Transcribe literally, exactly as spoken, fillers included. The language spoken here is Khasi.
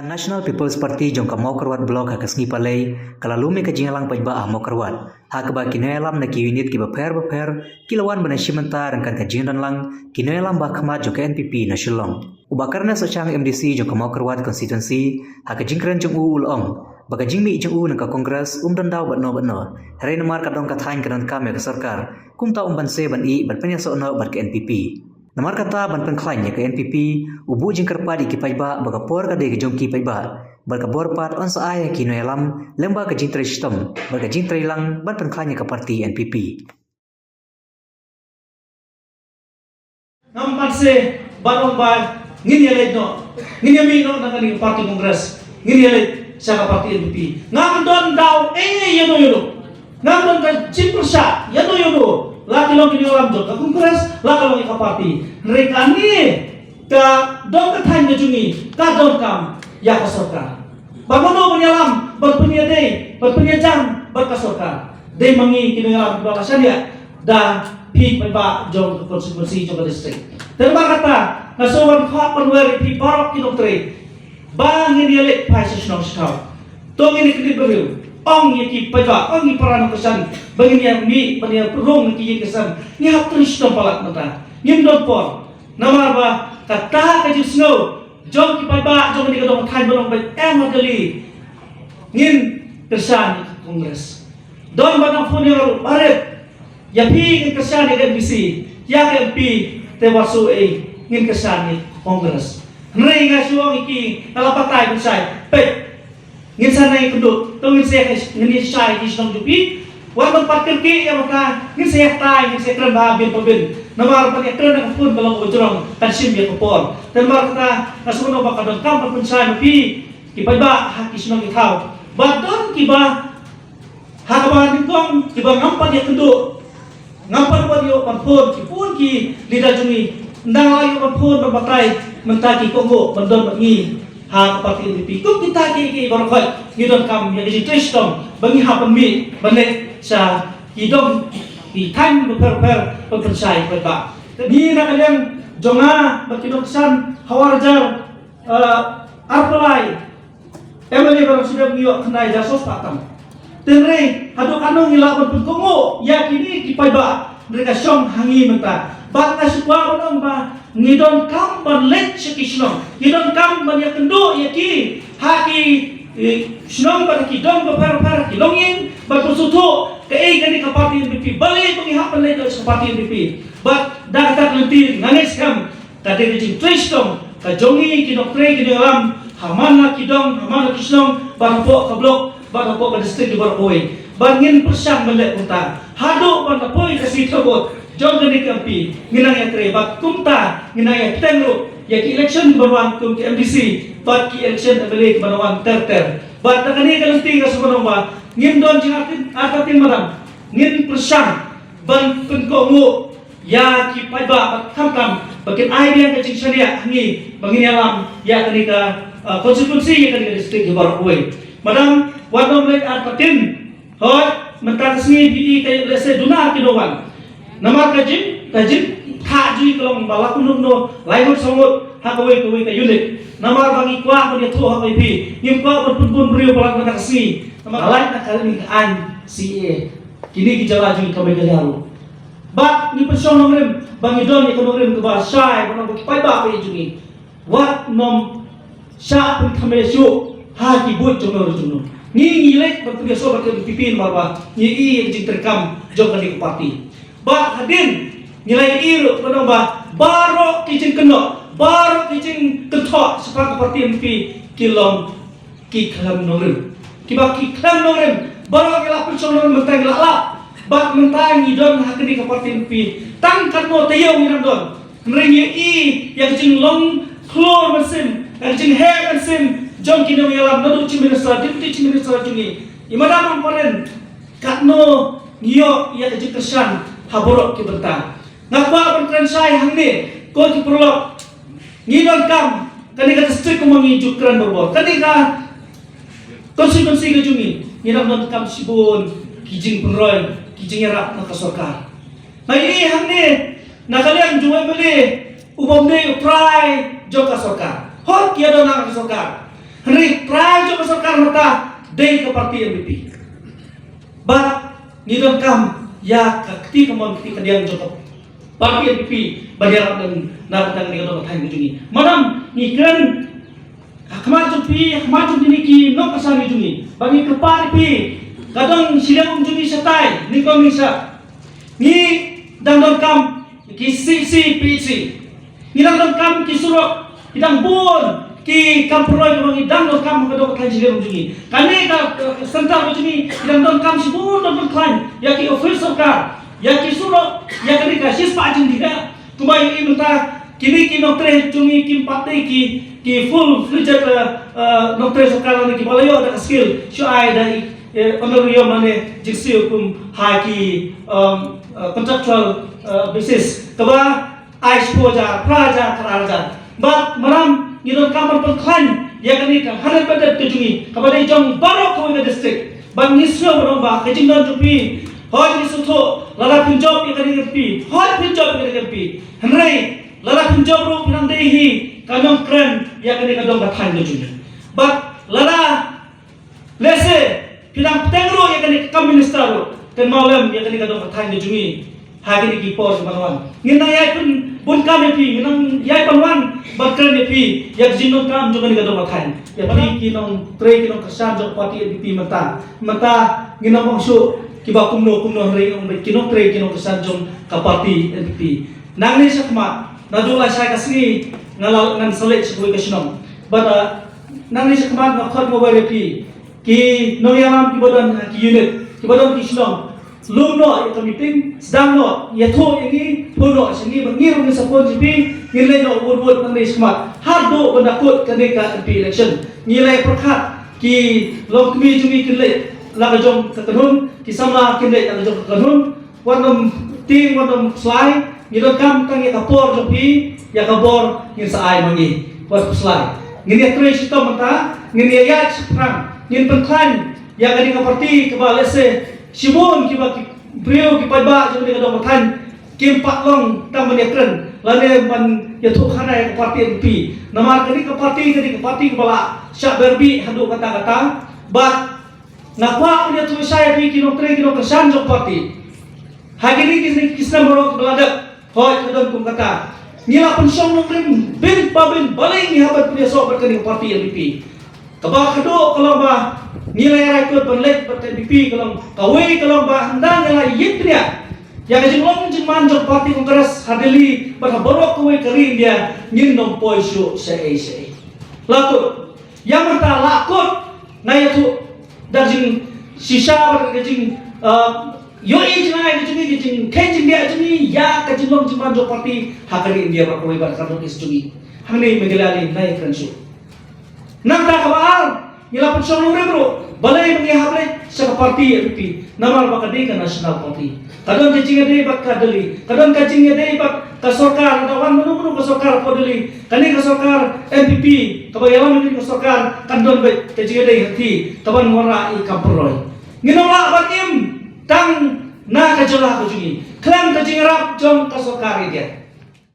National People's Party jong ka Mawkyrwat Block ha ka sngi Palei ka la lum ïa ka jingïalang paidbah ha Mawkyrwat, ha kaba ki nongïalam na ki unit kiba pher bapher ki la wan ban ïashim bynta ryngkat ka jingdon lang ki nongïalam ba khmat jong ka N P P na Shillong. U Bah Carnes Ochang, M D C jong ka Mawkyrwat Constituency, ha ka jingkren jong u u la ong ba ka jingmih jong u na ka Congress um don daw bad no bad no, hynrei namar ka dong ka thaiñ ka donkam ïa ka sorkar, kumta um banse ban ïeh ban pynïasoh noh bad ka N P P. Namar kata, ban pynkhlaiñ ïa ka N P P, u buh jingkyrpad ïa ki paidbah ba ka por ka dei ka jong ki paidbah bad ka bor pat yn sa ai ha ki nongïalam lyngba ka jingtrei shitom bad ka jingtrei lang ban pynkhlaiñ ïa ka parti N P P. Ngam banse ban ong ba ngin ïaleit noh, ngin ïamih noh na kane ka parti Congress, ngin ïaleit sha ka parti N P P. Ngam don daw ei ei ïano ïano. Ngam don ka jingpyrshah ïano ïano, la ki long ki nongïalam jong ka Congress, la ka long ïa ka parti. Hynrei kane ka dong ka thaiñ ka jong ngi ka donkam ïa ka sorkar. Ba mano ban ïalam, ban pynïadei, ban pynïajan bad ka sorkar? Dei ma ngi ki nongïalam kiba la shaniah da phi paidbah jong ka constituency jong ka district. Te namar kata nga sngewbha ban khot ban wer ïa phi baroh ki nongtrei ba ngin ïaleit phai sha shnong sha thaw. To ngin ïa kyndit briew, ong ïa ki paidbah, ong ïa ki para nongkyrshan ba ngin ïamih ban ïarung ïa ki ïing ki sem. Ngi hap trei shitom palat mynta, ngim don por. Namar ba kata ka jingsngew jong ki paidbah jong kane ka dong thaiñ ba long ba em ha Delhi. Ngin kyrshan ïa ka Congress. Don ba nang phone ïa nga ruh, barit, ïa phi ngin kyrshan ïa ka M D C, ïa ka M P te wat shu ei, ngin kyrshan ïa ka Congress. Hynrei nga shu ong ïa ki, nga la batai pynshai, peit, ngin sa nang ïakynduh, to ngin sa, ngin ïa shai ki shnong jong phi. Wat nang pat kyrkieh ïa kata, ngin sa ïatai, ngin sa ïakren bha bin pa bin. Namar ban ïakren ha ka phone ka long kaba jrong, kan shim ïa ka por. Te namar kata nga sngewbha ba ka donkam ban pynshai ma phi ki paidbah ha ki shnong ki thaw. Ba don kiba ha kaba nyngkong kiba ngam pat ïakynduh, ngam pat ïoh ban phone, ki phone ki leader jong ngi. Ynda nga la ïoh ban phone ban batai, mynta ki kohnguh ban don bad ngi ha ka party N P P. Kum kita kiei kiei baroh khoit ngi donkam ïa ka jingtrei shitom ba ngi hap ban mih ban leit sha ki dong ki thaiñ bapher bapher ban pynshai paidbah. Ngi na ka liang jong nga bad ki nongkyrshan haduh ar hajar, eh, arphew lai M L A ba nang shu dep ngi ïoh khyndai hajar sospah tam. Te hynrei haduh katno ngi lah ban pynkohnguh ïa kine ki paidbah, hynrei ka shong ha ngi mynta. Bad nga shu kwah ban ong ba ngi donkam ban leit sha ki shnong, ngi donkam ban ïakynduh ïa ki ha ki, eh, shnong bad ha ki dong bapher bapher, ha ki longïing, ban pynsngewthuh kaei kane ka party N P P, balei ba ngi hap ban leit sha ka party N P P. Bad da kata ka lynti nga ngeit skhem ka dei ka jingtrei shitom ka jong ngi ki nongtrei ki nongïalam ha man la ki dong, ha man la ki shnong, bad hapoh ka block, bad hapoh ka district kiba baroh kawei. Bad ngin pyrshang ban leh kumta haduh ban da poi ka sngi thoh vote jong kane ka M P. Ngin nang ïatrei bad kumta ngin nang ïabteng ruh ïa ki election kiban wan kum ki M D C bad ki election M L A kiban wan ter ter. Bad da kane ka lynti nga sngewbha ban ong ba ngim don jingartatien madam, ngin pyrshang ban pynkohnguh ïa ki paidbah bad khamtam ba kin ai biang ka jingshaniah ha ngi ba ngin ïalam ïa kane ka, uh, constituency, ïa kane ka district kiba baroh kawei. Madam, wat nym leit artatien. Hooid, mynta ka sngi phi i ka lehse duna ki nongwan. Namar ka jing, ka jingthajuh ka long ba la kumno kumno lai ngut saw ngut ha kawei kawei ka unit. Namar ba ngi kwah ban ïathuh ha kawei phi, ngim kwah ban pynbun briew palat mynta ka sngi. Namar ka lait na ka ri ka aiñ C A A. Kine ki jylla jong ngi ka Meghalaya ruh. Bad ngi pynshong nongrim ba ngi don ïa ka nongrim kaba shai, ba nong ba ki paidbah ba ïeit jong ngi. Wat nym shah pynkhameh shuh ha ki buit jong no jong no. Ngi ngi leit ban pynïasoh bad ka N P P namar ba ngi ïohi ïa ka jingtreikam jong kane ka party. Bad hadien ngi la ïohi ruh ba nong ba baroh ki jingkynnoh, baroh ki jingkynthoh shaphang ka party N P P ki long ki khlem nongrim. Kiba ki khlem nongrim, baroh ki la pynshong nongrim mynta ngi la lap. Bad mynta ngi don ha kane ka party N P P. Tang katno taïew ngi nang don. Hynrei ngi ïohi ïa ka jinglong khlur mynsiem, ïa ka jingheh mynsiem jong ki nongïalam naduh Chief Minister, Deputy Chief Minister jong ngi. I Madam Ampareen, katno ngi ïoh ïa ka jingkyrshan ha baroh ki bynta. Nga kwah ban kren shai hangne, ko ki paralok. Ngi donkam, kane ka district kumba ngi ju kren barabor, kane ka constituency ka jong ngi, ngi dang donkam shibun ki jingpynroi, ki jingïarap na ka sorkar. Nga ïohi hangne na ka liang jong u M L A u bym dei u trai jong ka sorkar. Hooid ki ïadon ha ka sorkar. Hynrei trai jong ka sorkar mynta dei ka parti N P P. Bad ngi donkam ïa ka kti kamon kti kadiang jong ka parti N P P ban ïarap lem na ka bynta kane ka dong ka thaiñ ka jong ngi. Madan ngi kren ha khmat jong phi, ha khmat jong kine ki nongkyrshan ka jong ngi, ba ngi kyrpad ïa phi, ka dong shiliang um jong ngi shatai, nyngkong nyngshap. Ngi dang donkam ki C C, P C. Ngi dang donkam ki surok, ki dang bun ki kam pynroi kaba ngi dang donkam ha ka dong ka thaiñ shiliang um jong ngi. Kane ka, eh, centre ka jong ngi, ngi dang donkam shibun, dang donkam ïa ki office sorkar, ïa ki surok, ïa kane ka shispah jingdih. Kumba ïohi mynta kine ki nongtrei jong ngi kim pat dei ki, ki full fledged, eh, eh, nongtrei sorkar lane kiba la ïoh da ka skill shu ai da i, eh, honorarium lane jingsiew kum ha ki, um, eh, contractual, eh, basis kaba ai shiphew hajar, phra hajar, khatar hajar. Bad madan ngi donkam ban pynkhlaiñ ïa kane ka hundred bedded ka jong ngi kaba dei jong baroh kawei ka district. Bad ngi sngew ba dang ba ka jingdon jong phi, hooid ngi sngewthuh lada phin jop ïa kane ka M P, hooid phin jop ïa kane ka M P. Hynrei lada phin jop ruh phi dang dei hi ka nongkren ïa kane ka dong ka thaiñ ka jong ngi. Bad lada lehse phi dang bteng ruh ïa kane ka kam minister ruh, kynmaw lem ïa kane ka dong ka thaiñ ka jong ngi ha kine ki por kiban wan. Ngin nang ïai pynbun kam ïa phi, ngin nang ïai ban wan ban kren ïa phi ïa ka jingdonkam jong kane ka dong ka thaiñ. Ïa phi ki nongtrei ki nongkyrshan jong ka parti N P P mynta, mynta ngin nang ong shuh kiba kumno kumno, hynrei ong beit ki nongtrei ki nongkyrshan jong ka parti N P P. Nangne shakhmat, naduh lashai ka sngi nga la, ngan sa leit sha kawei ka shnong. Bad, uh, nangne shakhmat nga khot nga wer ïa phi ki nongïalam kiba don ha ki unit, kiba don ki shnong. Lum noh ïa ka meeting, sdang noh, ïathuh ïa ngi, phone noh sha ngi, ba ngi ruh ngin sa phone sha phi, ngin leit noh wut wut nangne shakhmat. Haduh ban da kut kane ka M P election. Ngi la ïa pyrkhat ki longkmie jong ngi kin leit la ka jong ka kynhun, ki samla kin leit la ka jong ka kynhun. Wat nym tieng, wat nym phylla, ngi donkam tang ïa ka por jong phi, ïa ka bor ngin sa ai ma ngi. Wat phylla. Ngin ïa trei shitom mynta, ngin ïa ïaid shaphrang, ngin pynkhlaiñ ïa kane ka parti kaba lehse shibun kiba ki briew ki paidbah jong kane ka dong ka thaiñ kim pat long tang ban ïakren lane ban ïathuhkhana ïa ka parti N P P. Namar kane ka parti, kane ka parti kaba la shah ber bih haduh katta katta. Bad nga kwah ban ïathuh shai ïa phi ki nongtrei ki nongkyrshan jong ka parti. Ha kine ki snem, ki snem baroh kiba la dep, hooid ka don kum kata. Ngi la pynshong nongrim bun ba bun, balei ngi hap ban pynïasoh bad kane ka parti N P P. Kaba khadduh ka long ba ngi la ïarai kut ban leit bad ka N P P, ka long kawei ka long ba ynda ngi la ïit pynïaid ïa ka jinglong jingman jong ka parti Congress ha Delhi bad ha baroh kawei ka ri India, ngin nym poi shuh shaei shaei. La kut. Ïa mynta la kut, nga ïathuh da ka jingshisha bad ka jing, uh, ïohi jngai ka jong ngi, ka jingkheiñ jingdiah jong ngi ïa ka jinglong jingman jong ka parti ha ka ri India bad kawei bad ka North East jong ngi. Hangne Meghalaya lei, nga ïakren shuh. Nangta kaba ar, ngi la pynshong nongrim ruh, balei ba ngi hap leit sha ka parti N P P. Namar ba ka dei ka National Party. Ka don ka jingïadei bad ka Delhi. Ka don ka jingïadei bad ka sorkar, ka wan mano mano ka sorkar hapoh Delhi. Kane ka sorkar N P P, kaba ïalam ïa kane ka sorkar, kan don beit ka jingïadei hangtei, kaban wanrah ïa i kam pynroi. Ngin ym lah ban im tang na ka jylla ka jong ngi khlem ka jingïarap jong ka sorkar India.